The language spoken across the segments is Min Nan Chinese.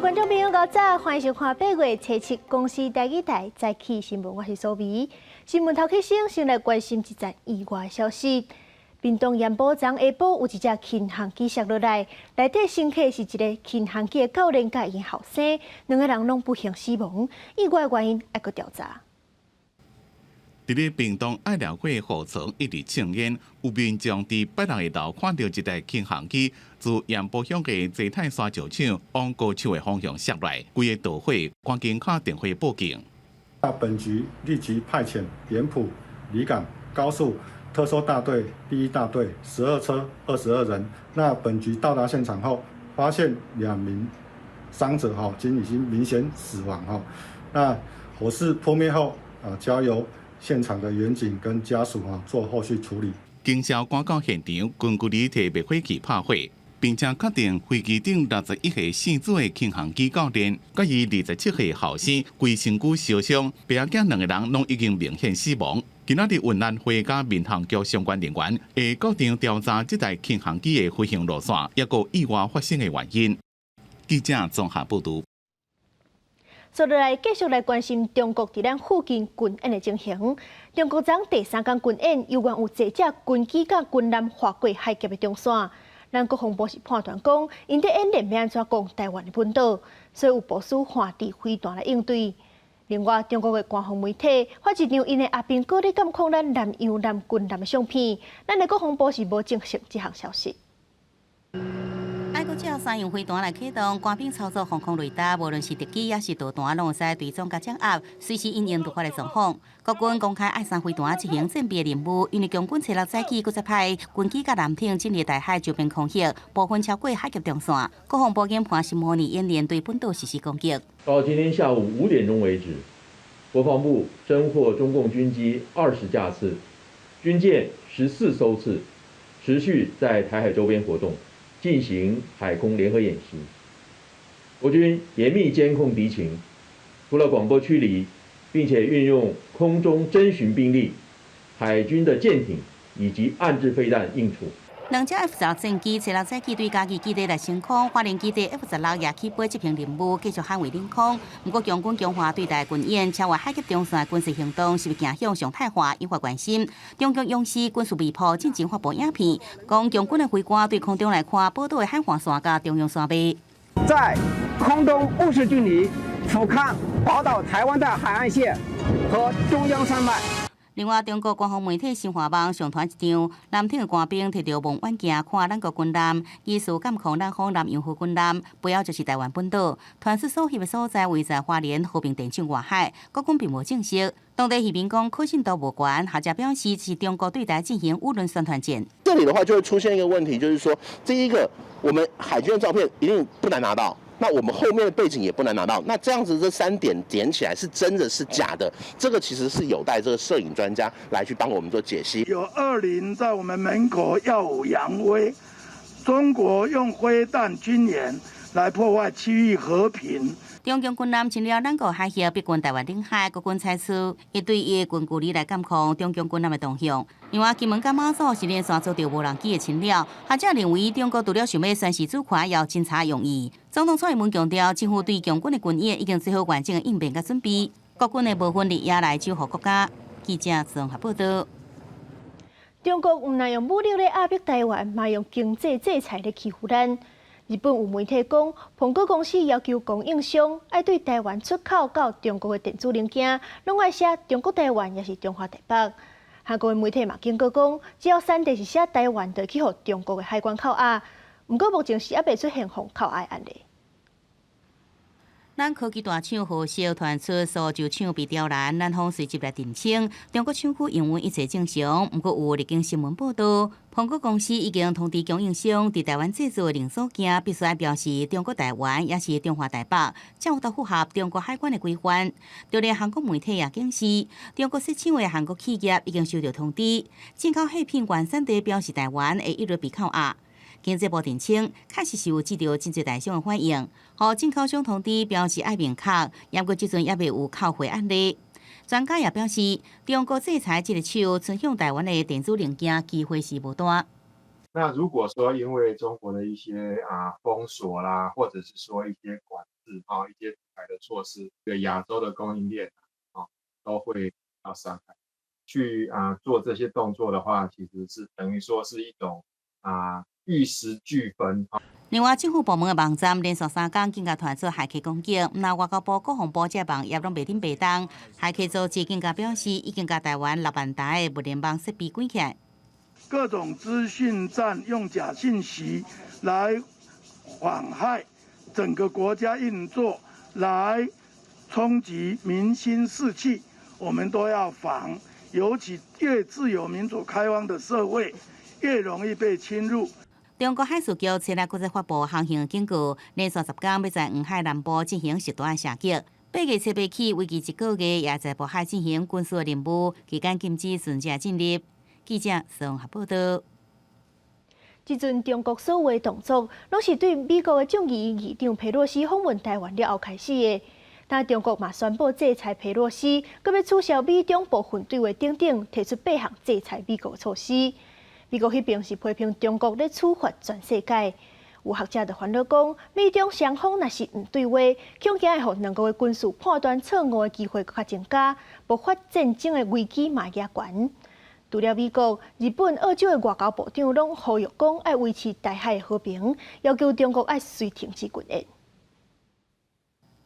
位觀眾朋友，早晨，歡迎收看8月初7公視台語台早起新聞，我是蘇眉。新聞頭起先，先來關心一則意外消息。屏東鹽埔昨下晡有一隻輕航機摔落來，內底乘客是一个輕航機的教練佮𪜶後生，兩个人攏不幸死亡。意外原因猶閣調查。佇咧屏東隘寮過河床一直衝煙，有民眾佇拜六下晝看著一台輕航機自鹽埔鄉的濟泰沙石廠往高樹的方向摔來，規个著火，趕緊敲電話報警。那本局立即派遣鹽埔、里港、高速特搜大隊第一大隊12車22人。那本局到達現場後，發現兩名傷者哈，均已經明顯死亡哈。那火勢撲滅後啊，交由現場的員警跟家屬啊做後續處理。警消趕到現場，根據你提滅火器拍火，並且確定飛機頂61歲姓朱的輕航機教練，佮伊27歲後生規身軀燒傷，爸仔囝兩个人攏已經明顯死亡。今仔日運安會佮民航局相關人員會到場調查這台輕航機的飛行路線，抑閣意外發生的原因。記者綜合報導。接落來繼續來關心中國佇咱附近軍演的情形。中國昨第三工軍演，猶原有濟隻軍機佮軍艦劃過海峽的中線。咱國防部是判斷講，𪜶佇演練欲按怎攻臺灣的本島，所以有部署反制飛彈來應對。另外，中國的官方媒體發一張𪜶的阿兵哥咧監控咱南洋艦軍艦的相片，咱的國防部是無證實這項消息。愛國者三樣飛彈來啟動，官兵操作防空雷達，無論是敵機抑是導彈，攏會使追蹤佮掌握，隨時因應突發的狀況。國軍公開愛三飛彈執行戰備任務，因為共軍初六早起，閣再派軍機佮艦艇進入台海周邊空域，部分超過海峽中線。國防部研判是模擬演練對本島實施攻擊。到今天下午5點鐘為止，國防部偵獲中共軍機20架次，軍艦14艘次，持續在台海周邊活動，進行海空聯合演習，國軍嚴密監控敵情，除了廣播驅離，並且運用空中偵巡兵力、海軍的艦艇以及岸置飛彈應處。兩架 F-16戰機初六早起對嘉義基地來升空，花蓮基地 F-16也起飛執行任務，繼續捍衛領空。毋過，共軍強化對台軍演，超越海峽中線軍事行動，是欲走向常態化，引發關心。中共央視軍事微博進前發布影片，講共軍的飛官對空中來看寶島的海岸線佮中央山脈。在空中50距離俯瞰寶島台灣的海岸線和中央山脈。另外，中國官方媒體新華網上傳一張艦艇的官兵提著望遠鏡看咱國軍艦，疑似監控咱方南洋號軍艦，背後就是臺灣本島。傳出所翕的所在位在花蓮和平電廠外海，國軍並無證實。當地漁民講可信度無懸，學者表示是中國對台進行輿論宣傳戰。這裡的話就會出現一個問題，就是說，第一個，我們海軍的照片一定不難拿到。那我們後面的背景也不難拿到，那這樣子這三點點起來是真的是假的？這個其實是有待這個攝影專家來去幫我們做解析。有惡靈在我們門口耀武揚威，中國用飛彈軍演來破壞區域和平。中共軍艦進入咱國海域，逼近臺灣領海，國軍採取一對一的近距離來監控中共軍艦的動向。另外，金門佮馬祖是連續遭著無人機的侵擾，學者認為中國除了想欲宣示主權，也有偵查用意。總統蔡英文強調，政府對共軍的軍演已經做好完整的應變佮準備，國軍會無分日夜來守護國家。記者綜合報道。中國毋但用武力來壓迫臺灣，嘛用經濟制裁來欺負咱。日本有媒體講，蘋果公司要求供應商愛對臺灣出口到中國的電子零件，攏愛寫中國臺灣，抑是中華台北。韓國的媒體嘛警告講，只要產地是寫臺灣，就會去予中國的海關扣押。毋過目前是猶未出現予扣押的案例。咱科技大廠和碩傳出蘇州廠被刁難，南方隨即來澄清，中國廠區營運一切正常。毋過有日經新聞報道，蘋果公司已經通知供應商，佇臺灣製造的零組件必須愛標示中國臺灣，抑是中華台北，才有法度符合中國海關的規範。就連韓國媒體也警示，中國設廠的韓國企業已經收到通知，進口貨品原產地標示臺灣會一律被扣押。經濟部澄清，確實是有接著真濟台商的反應，予進口商通知標示愛明確，毋過這陣猶未有扣貨案例。專家也表示，中國制裁這个手伸向臺灣的電子零件機會是無大。那如果說因為中國的一些封鎖啦，或者是說一些管制啊，一些制裁的措施，對亞洲的供應鏈啊都會到傷害。去做這些動作的話，其實是等於說是一種玉石俱焚。另外，政府部門的網站連續3工更加傳出駭客攻擊，毋但外交部、國防部這網頁攏袂振袂動。駭客組織更加表示，已經共台灣6萬台的物聯網設備關起來。各種資訊戰用假信息來妨害整個國家運作，來衝擊民心士氣，我們都要防。尤其越自由民主開放的社會，越容易被侵入。中國海事局前日閣再發布航行警告，連續10工欲在黃海南部進行實彈射擊。8月7日起，為期一個月，也在渤海進行軍事任務，期間禁止船隻進入。記者綜合報道。這陣中國所有的動作，攏是對美國的眾議院議長佩洛西訪問台灣了後開始的。但中國嘛宣布制裁佩洛西，閣欲取消美中部分對話等等，提出八項制裁美國措施。美國彼邊是批評中國咧處罰全世界。有學者就煩惱講，美中雙方若是毋對話，恐驚會予兩國的軍事判斷錯誤的機會閣較增加，爆發戰爭的危機嘛也懸。除了美國、日本、澳洲的外交部長攏呼籲講，愛維持台海的和平，要求中國愛隨停止軍演。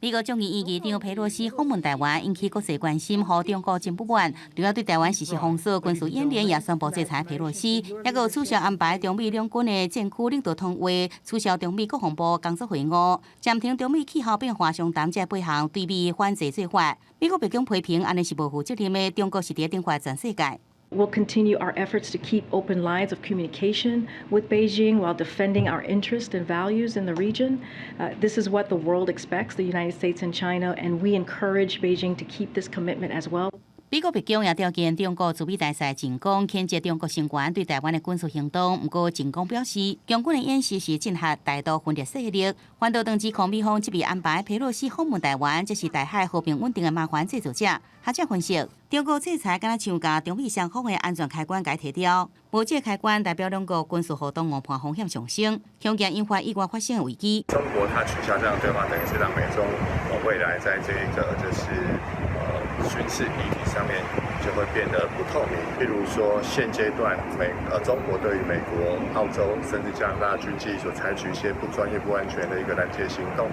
美國眾議院議長佩洛西訪問台灣，引起國際關心，予中國真不滿，除了對台灣實施封鎖、軍事演練，也宣布制裁佩洛西，抑閣取消安排中美兩軍的戰區領導通話，取消中美國防部工作會晤，暫停中美氣候變化商談這八項對美反制做法。美國白宮批評，按呢是無負責任的，中國是佇咧懲罰全世界。 We'll continue our efforts to keep open lines of communication with Beijing while defending our interests and values in the region. This is what the world expects, the United States and China, and we encourage Beijing to keep this commitment as well. 美國白宮也召見中國駐美大使秦剛，譴責中國聲援對台灣的軍事行動。毋過，秦剛表示，共軍的演習是震嚇台獨分裂勢力。反倒當指控美方這邊安排佩洛西訪問台灣，這是台海和平穩定的麻煩製造者。學者分析，中國制裁敢若像共中美雙方的安全開關共提掉，無這個開關代表兩國軍事互動誤判風險上升，恐驚引發意外發生的危機。中國它取消這樣對話，等於是讓美中未來在這個就是軍事議題上面就會變得不透明。譬如說，現階段中國對於美國、澳洲甚至加拿大軍機所採取一些不專業、不安全的一個攔截行動，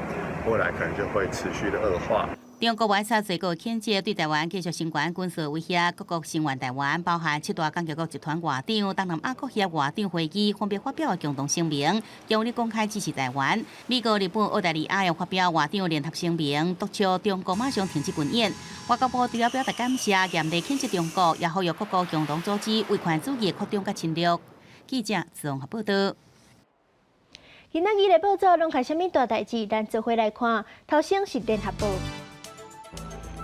未來可能就會持續的惡化。中國外採最高譴責對台灣繼續聲援軍事威脅，各國聲援台灣，包含七大工業國集團外長、東南亞國協外長會議分別發表共同聲明，強力公開支持台灣。美國、日本、澳大利亞又發表外長聯合聲明，督促中國馬上停止軍演。外交部除了表達感謝，嚴厲譴責中國，也呼籲各國共同阻止威權主義擴張佮侵略。記者綜合報道。今仔日的報紙攏看啥物大代誌？咱做伙來看，頭先是聯合報。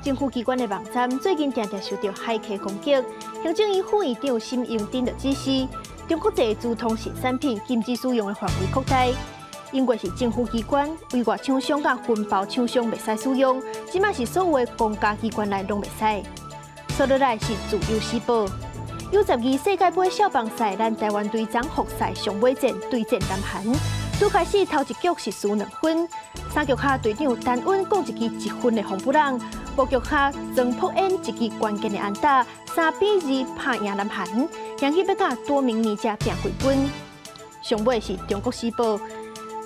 政府機關的網站最近定定受著駭客攻擊，行政院副院長沈榮津就指示，中國製資通訊產品禁止使用的範圍擴大。因為是政府機關，委外廠商佮分包廠商袂使使用，這馬是所有的公家機關內攏袂使。紲落來是自由時報，U12世界盃少棒賽，咱台灣隊昨復賽上尾戰對戰南韓，拄開始頭一局是輸2分，三局下隊長陳穩摃一支一分的紅不讓，五局下曾朴恩一支關鍵的安打，3比2拍贏南韓，贏去欲佮多明尼加拼季軍。上尾是中國時報。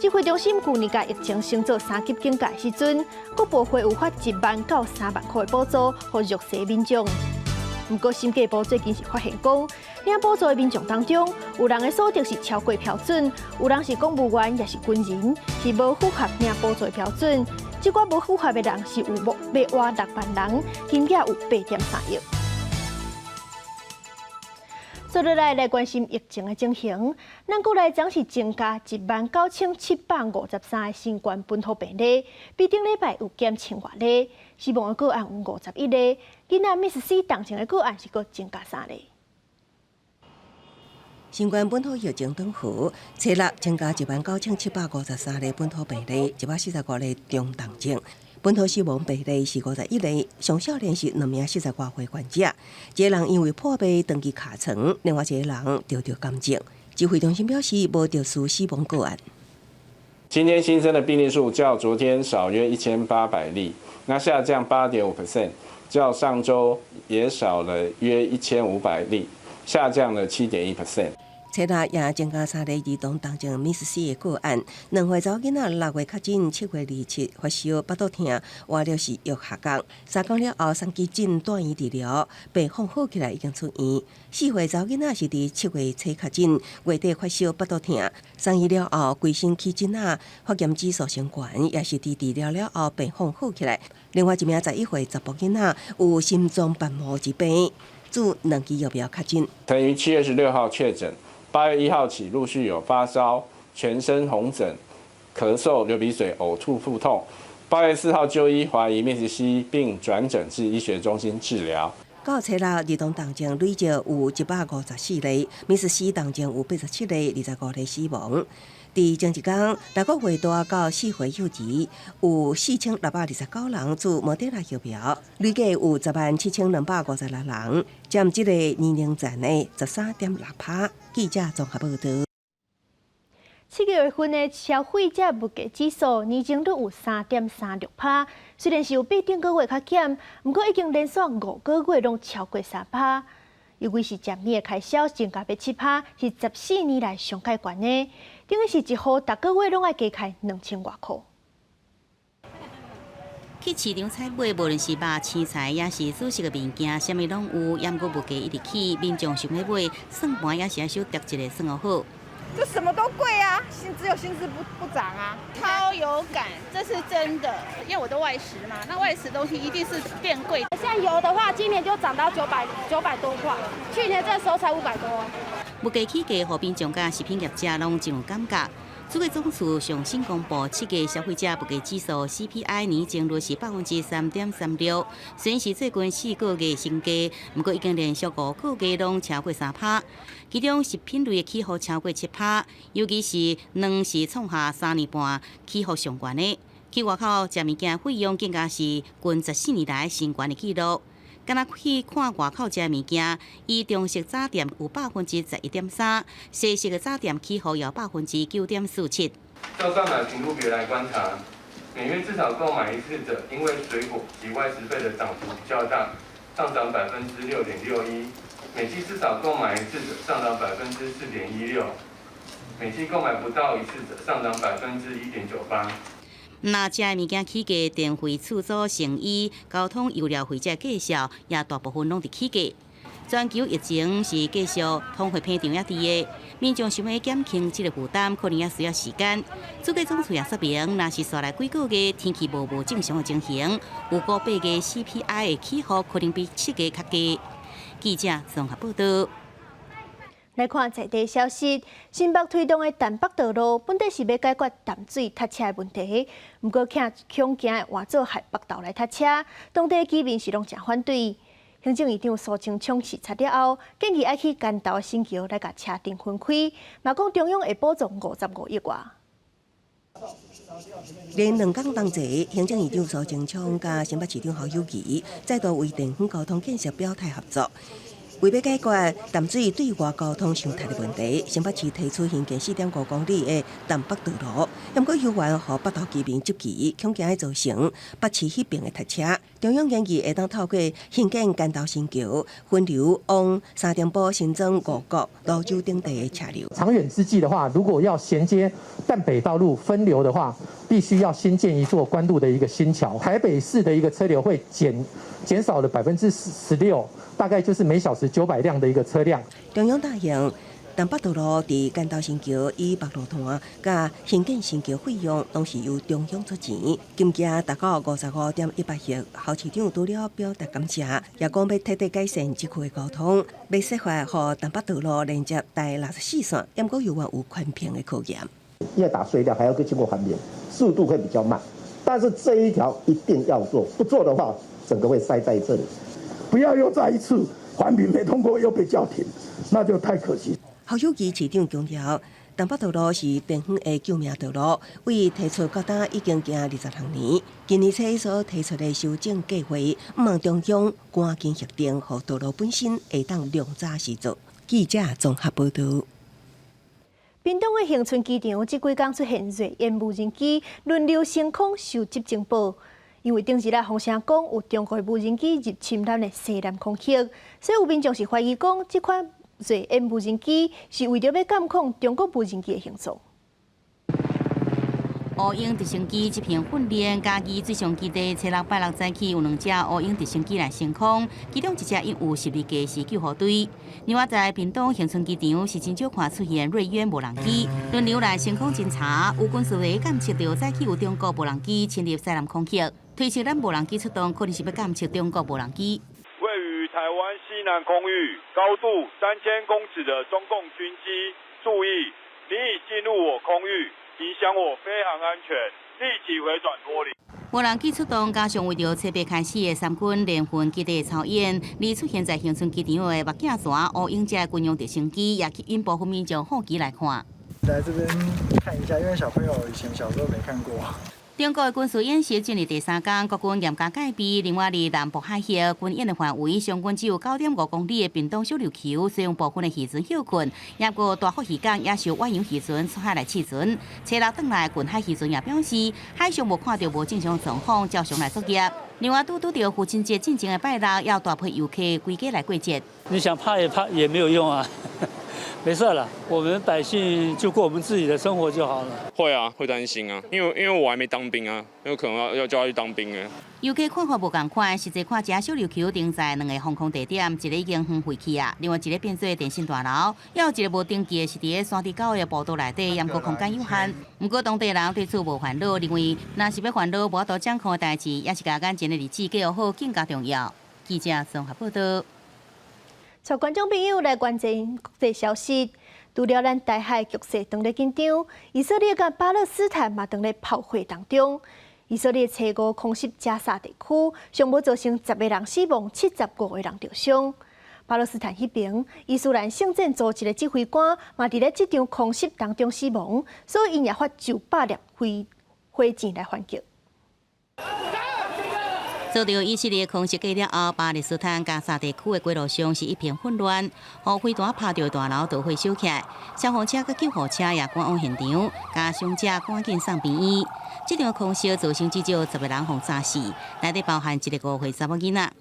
指揮中心舊年共疫情升做三級警戒時陣，國部會有發1萬到3萬塊的補助，予弱勢民眾。毋過審計部最近是發現講，領補助的民眾當中，有人的所得是超過標準，有人是公務員，抑是軍人，是無符合領補助的標準。這寡無符合的人是有欲倚6萬人，金額有8.3億。接落來來關心疫情的情形，咱國內昨是增加19,753個新冠本土病例，比頂禮拜有減千外例，死亡的個案有51個，囡仔瀕死重症的個案是閣增加三例。新冠本土疫情轉好，初六增加19,753例本土病例，145例中重症。本土死亡病例是51例，上少年是兩名40外歲患者，一個人因為破病長期跤床，另外一個人著著癌症。指揮中心表示，無特殊死亡個案。今天新增的病例數較昨天少約1800例，那下降8.5%，較上週也少了約1500例，下降了7.1%。初六也增加三例兒童重症 MIS-C 的個案，兩歲查某囡仔6月確診，7月27發燒、腹肚疼，活力是欲下降。3工了後送急診住院治療，病況好起來已經出院。4歲查某囡仔是佇7月初確診，月底發燒、腹肚疼，送醫了後規身起疹仔，發炎指數升懸，也是佇治療了後病況好起來。另外一名11歲查埔囡仔有心臟瓣膜疾病，注兩劑疫苗確診。曾於7月26號確診。8月1號起，陸續有發燒、全身紅疹、咳嗽、流鼻水、嘔吐、腹痛。8月4號就醫，懷疑 MIS-C 並轉診至醫學中心治療。到初六，兒童重症累計有154例，MIS-C 重症有87例，25例死亡。佇前一工，六個月大到4歲幼兒有4629人注莫德納疫苗，累計有107,256人，佔這個年齡層的13.6%。記者綜合報導。7月份的消費者物價指數年增率有3.36%，雖然是有比頂個月較減，毋過已經連續5個月攏超過3%。尤其是食物的開銷增加7%，是14年來上蓋懸的。等於是一戶逐個月攏愛加開2000外箍。去市場採買，無論是肉、青菜，抑是主食的物件，啥物攏有。猶毋過物價一直起，民眾想欲買，算盤也是愛小搧一下算好。就什麼都貴啊，薪只有薪資不漲啊。超有感，這是真的，因為我都外食嘛，那外食東西一定是變貴。像油的話，今年就漲到900多塊，去年這時候才500多。物價起價，予民眾佮食品業者攏真有感覺。主計總處上新公布7月消費者物價指數 CPI 年增率是3.36%，雖然是最近4個月新低，毋過已經連續5個月攏超過3%。其中食品類的起伏超過7%，尤其是卵是創下3年半起伏上懸的。去外口食物件費用更加是近14年來新懸的紀錄。敢若去看外口食物件，以中式早點有11.3%，西式的早點起伏有9.47%。照上買頻率別來觀察，每月至少購買一次者，因為水果及外食費的漲幅比較大，上漲6.61%；每季至少購買一次者，上漲4.16%；每季購買不到一次者，上漲1.98%。若食的物件起價，電費、厝租、成衣、交通、油料費這價數，也大部分攏佇起價。全球疫情是繼續通貨膨脹也佇的，民眾想欲減輕這個負擔，可能也需要時間。主計總處也說明，若是紲來幾個月天氣無正常的情形，預估8月 CPI 的起伏可能比7月較低。記者綜合報導。來看在地消息，新北推動的淡北道路，本底是欲解決淡水塞車的問題，毋過恐驚會換做害北投來塞車，當地居民是攏誠反對。行政院長蘇貞昌視察了後，建議愛起竿投新橋來共車陣分開，嘛講中央會補助55億外。連2工同齊，行政院長蘇貞昌佮新北市長侯友宜再度為地方交通建設表態合作。為欲解決淡水對外交通傷塞的問題，新北市提出興建4.5公里的淡北道路，毋過猶原予北投居民質疑，恐驚會造成北市彼爿的塞車。中央建議會當透過興建竿投新橋，分流往三重埔、新莊、五股、蘆洲等地的車流。長遠之計的話，如果要銜接淡北道路分流的話，必須要新建一座關渡的一個新橋。台北市的一個車流會減少了16%，大概就是每小時900輛的一個車輛。中央答應淡北道路佇竿投新橋以北路段，佮興建新橋費用，攏是由中央出錢，金額達到55.18億。侯市長除了表達感謝，也講欲徹底改善這區的交通，欲設法予淡北道路連接台64線，毋過猶原有寬頻的考驗。因為打隧道還要經過環評，速度會比較慢，但是這一條一定要做，不做的話，整個會塞在這裡。不要又再一次環評沒通過又被叫停，那就太可惜。侯友宜市長強調，淡北道路是地方的救命道路，為提出到今已經行26年。今年初所提出的修正計劃，望中央趕緊核定，予道路本身會當量早時做。記者綜合報導。屏東的恆春機場這幾工出現銳鷹無人機輪流升空收集情報，因為頂日啊，風聲講有中國的無人機入侵咱的西南空域，所以有民眾是懷疑講，這款銳鷹無人機是為著欲監控中國無人機的行蹤。烏鷹直升機執行訓練，嘉義水上基地初六拜六早起有兩隻烏鷹直升機來升空，其中一隻因有12架是救護隊。另外在屏東恆春機場是真少看出現銳鷹無人機輪流來升空偵查，有軍事的監測著早起有中國無人機侵入西南空域，推測咱無人機出動可能是欲監測中國無人機。位於台灣西南空域高度3000公尺的中共軍機，注意，你已進入我空域。影響我飛航安全，立即回轉脫離。無人機出動，加上為著初八開始的三軍聯訓基地操演，而出現在恆春機場的目鏡山烏鷹這軍用直升機，也吸引部分民眾好奇來看。來這邊看一下，因為小朋友以前小時候沒看過。中國的軍事演習進入第三天，國軍嚴加戒備。另外，佇南部海域軍演的範圍，上懸只有9.5公里的屏東小琉球，使用部分的漁船歇睏，也閣大福漁港也受遠洋漁船出海來試船。初六轉來近海漁船也表示，海上無看著無正常狀況，照常來作業。另外，拄拄著父親節進前的拜六，也有大批遊客規家來過節。你想怕也怕也沒有用啊。沒事了，我們百姓就過我們自己的生活就好了。會啊，會擔心啊，因為我還沒當兵啊，有可能要叫他去當兵啊。遊客看法無仝款，實際看這小琉球停在兩個防空地點，一個已經荒廢去啊，另外一個變做電信大樓，猶有一個無登記的是佇咧山豬溝的步道內底，猶閣空間有限。毋過當地人對此無煩惱，認為若是欲煩惱無法度掌控的代誌，抑是共眼前的日子過好更加重要。記者綜合報道。帶觀眾朋友來關心國際消息，除了咱台海局勢當咧緊張，以色列佮巴勒斯坦嘛當咧炮火當中。以色列初五空襲加沙地區，上無造成10個人死亡，75個人著傷。巴勒斯坦彼邊，伊斯蘭聖戰組織的指揮官嘛佇咧這場空襲當中死亡，所以𪜶也發900粒火箭來反擊。遭著以色列空襲過了後，巴勒斯坦加沙地區的街路上是一片混亂，予飛彈拍著大樓導火燒起來，消防車佮救護車也趕往現場，共傷者趕緊送病院。這場空襲造成至少10個人予炸死，內底包含一個5歲查某囡仔。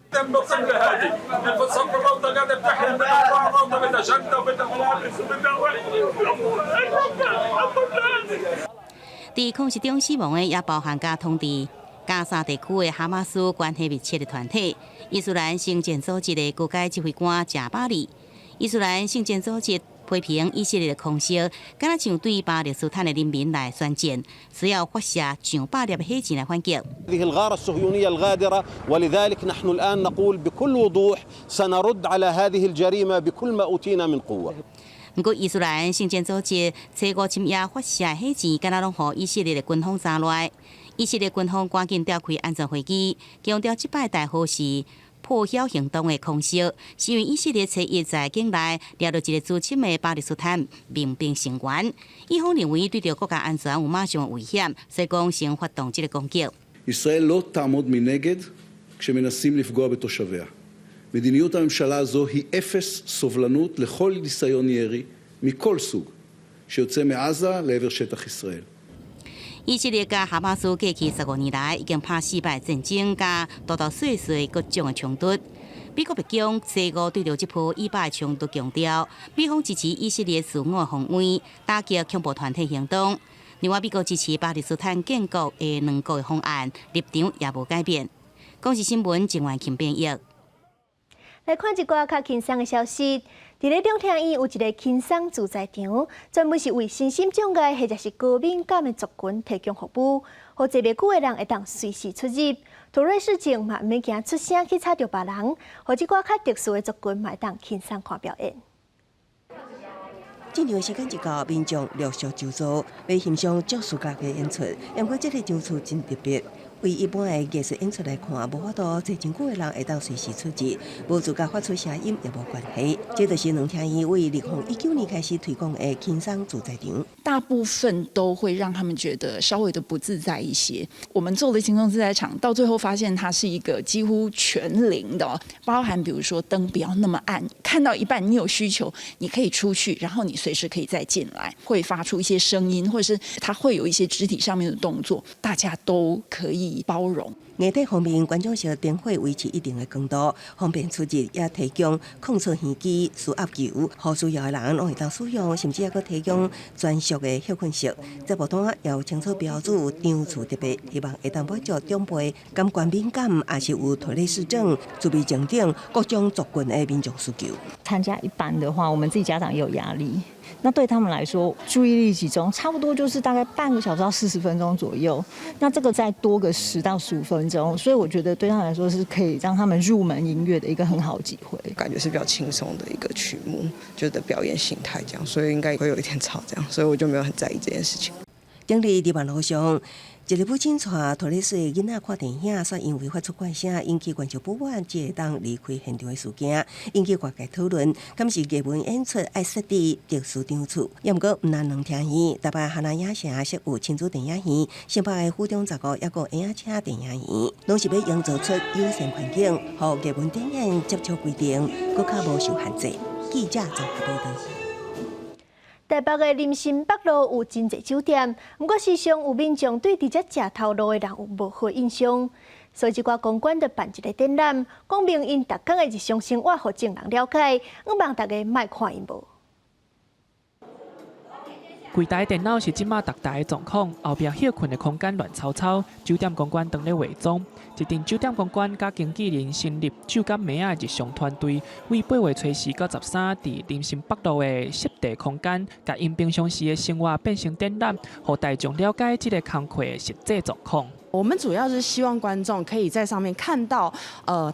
佇空襲中死亡的也包含佮統治加沙地區的哈馬斯關係密切的團體，伊斯蘭聖戰組織的高階指揮官賈巴里。伊斯蘭聖戰組織批評以色列的空襲，敢若像對巴勒斯坦的人民來宣戰，需要發射上百粒火箭來反擊。 هذه الغارة الصهيونية الغادرة ولذلك نحن الآن نقول بكل وضوح سنرد على هذه الجريمة بكل ما أوتينا من قوة。毋過，伊斯蘭聖戰組織初五深夜發射火箭，敢若攏予以色列的軍方炸落。以色列軍方趕緊召開安全會議，強調這擺代號是破曉行動的空襲，是因為以色列初一在境內掠著一个入侵的巴勒斯坦民兵成員，以方認為對著國家安全有馬上的危險，所以講先發動這个攻擊。 ישראל לא תעמוד מנגד כשמנסים לפגוע בתושביה. מדיניות הממשלה הזו היא אפס סובלנות לכל ניסיון ירי מכל סוג שיוצא מעזה לעבר שטח ישראל。以色列佮哈馬斯過去15年來已經拍四擺戰爭，佮大大細細各種的衝突。美國白宮初五對著這波以巴的衝突強調，美方支持以色列自我防衛，打擊恐怖團體行動。另外，美國支持巴勒斯坦建國的兩國的方案立場也無改變。公視新聞鄭婉琴編譯。來看一寡較輕鬆的消息。佇咧中天院有一个輕鬆自在場，專門是為身心障礙或者是高敏感的族群提供服務，予坐袂久的人會當隨時出入。妥瑞氏症嘛毋免驚出聲去吵著別人，予這寡較特殊的族群嘛會當輕鬆看表演。進場時間一到，民眾陸續就座，欲欣賞爵士樂的演出。毋過這个場次真特別，為一般的藝術演出來看，無法度坐真久的人會當隨時出入，無資格發出聲音也無關係。這就是兩廳院為2019年開始推廣的輕鬆自在場。大部分都會讓他們覺得稍微的不自在一些。我們做的輕鬆自在場，到最後發現它是一個幾乎全零的，包含比如說燈不要那麼暗，看到一半你有需求，你可以出去，然後你隨時可以再進來，會發出一些聲音，或者是它會有一些肢體上面的動作，大家都可以包容。硬體方面，觀眾席燈火維持一定的光度，方便出入，也提供控制耳機、舒壓球，予需要的人攏會當使用，甚至猶閣提供專屬的歇睏室。節目單也有清楚標註場次特別，希望會當滿足長輩感官敏感，抑是有妥瑞氏症、自閉症等各種族群的民眾需求。參加一般的話，我們自己家長也有壓力。那對他們來說，注意力集中，差不多就是大概半個小時到40分鐘左右。那這個再多個10到15分鐘，所以我覺得對他們來說是可以讓他們入門音樂的一個很好機會。感覺是比較輕鬆的一個曲目，就是表演形態這樣，所以應該會有一點吵這樣，所以我就沒有很在意這件事情。頂日佇網路上，一个母親帶妥瑞氏囡仔看電影，煞因為發出怪聲，引起觀眾不滿，才會當離開現場的事件，引起外界討論。敢是藝文演出愛設置特殊場次？猶毋過毋但兩廳院，台北哈那影城設有親子電影院，新北的府中15猶閣有嬰仔車電影院，攏是欲營造出友善環境，予藝文展演接觸規定，閣較無受限制。記者綜合報導。台北的林森北路有真濟酒店，毋過時常有民眾對佇遮食頭路的人有無好印象，所以這寡公館就辦一个展覽，講明𪜶逐工的日常生活，予眾人了解，向望大家莫看𪜶無。櫃台電腦是這馬逐台的狀況，後壁歇睏的空間亂糟糟。酒店公關當咧化妝，一陣酒店公關佮經紀人成立酒店妹仔日常團隊，為8月初四到13，佇林森北路的濕地空間，共𪜶平常時的生活變成展覽，予大眾了解這个工課的實際狀況。我們主要是希望觀眾可以在上面看到，設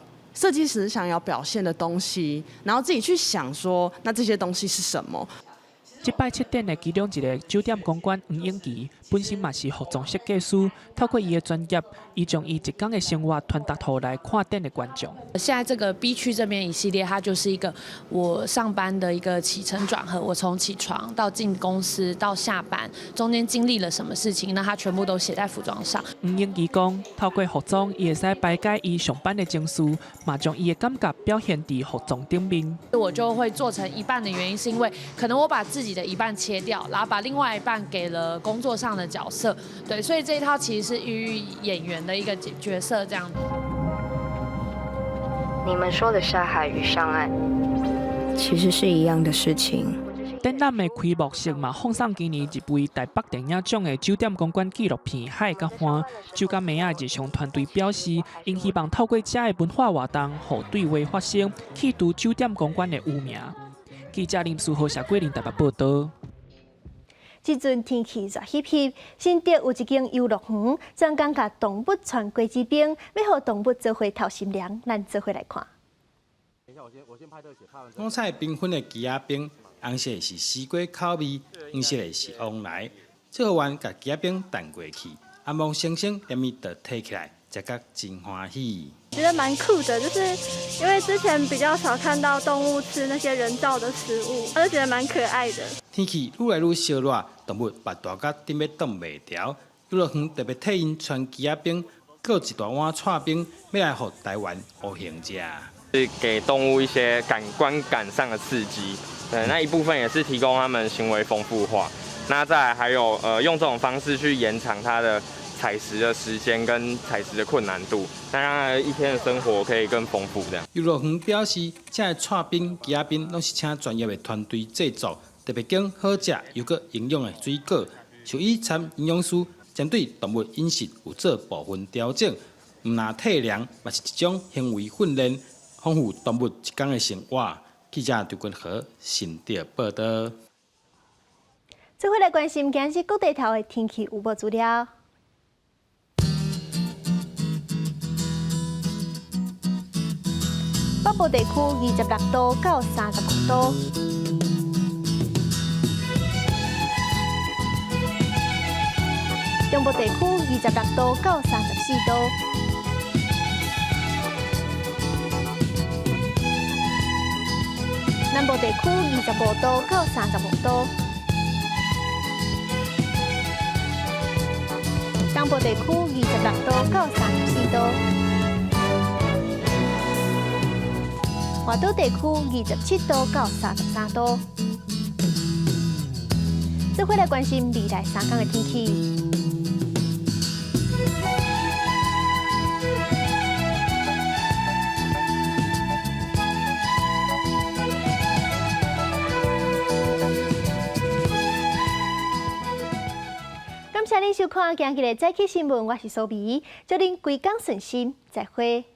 計師想要表現的東西，然後自己去想說，那這些東西是什麼？這擺策展的其中一个酒店公關黃英琪，本身嘛是服裝設計師，透過伊的專業，伊將伊一工的生活傳達予來看展的觀眾。現在這個 B 區這邊一系列，它就是一個我上班的一個起承轉合，我從起床到進公司到下班，中間經歷了什麼事情，那它全部都寫在服裝上。黃英琪講，透過服裝，伊會使排解伊上班的情緒，嘛將伊的感覺表現佇服裝頂面。我就會做成一半的原因，是因為可能我把自己的一半切掉，然後把另外一半給了工作上的角色，對，所以這一套其實是寓意演員的一個角色這樣。你們說的下海與上岸，其實是一樣的事情。展覽的開幕式嘛，放送今年入圍台北電影獎的酒店公關紀錄片《海佮岸》。酒店妹仔日常團隊表示，𪜶希望透過遮的文化活動，予對話發生，去除酒店公關的污名。記者林書豪、謝桂林台北報導。這陣天氣熱翕翕，新竹有一間遊樂園，專工共動物傳果子冰，欲予動物做伙透心涼。咱做伙來看。五彩繽紛的枝仔冰，紅色的是西瓜口味，黃色的是旺來。測驗員共枝仔冰彈過去，啊，毛生生連伊就提起來，食甲真歡喜。覺得蠻酷的，就是因為之前比較少看到動物吃那些人造的食物，我就覺得蠻可愛的。天氣愈來愈燒熱，動物腹大甲頂欲擋袂牢，遊樂園特別替𪜶傳枝仔冰，閣一大碗剉冰，欲來予台灣烏行食。是給動物一些感官感上的刺激，對，那一部分也是提供他們行為豐富化。那再來還有，用這種方式去延長它的採食的時間跟採食的困難度，那讓它一天的生活可以更豐富。這樣。遊樂園表示，這个剉冰、枝仔冰攏是請專業的團隊製作，特別揀好食又閣營養的水果，獸醫參營養師針對動物飲食有做部分調整，毋但退糧，嘛是一種行為訓練，豐富動物一工的生活。記者張君和新竹報導。做伙來關心今日各地頭的天氣預報資料。北部地區26度到35度。中中部地區26度到34度。南部地區25度到35度。東部地區26度到34度。外島地區27度到33度。做伙來關心未來三工的天氣。感謝您收看今日的早起新聞，我是蘇美，祝您規工順心，再會。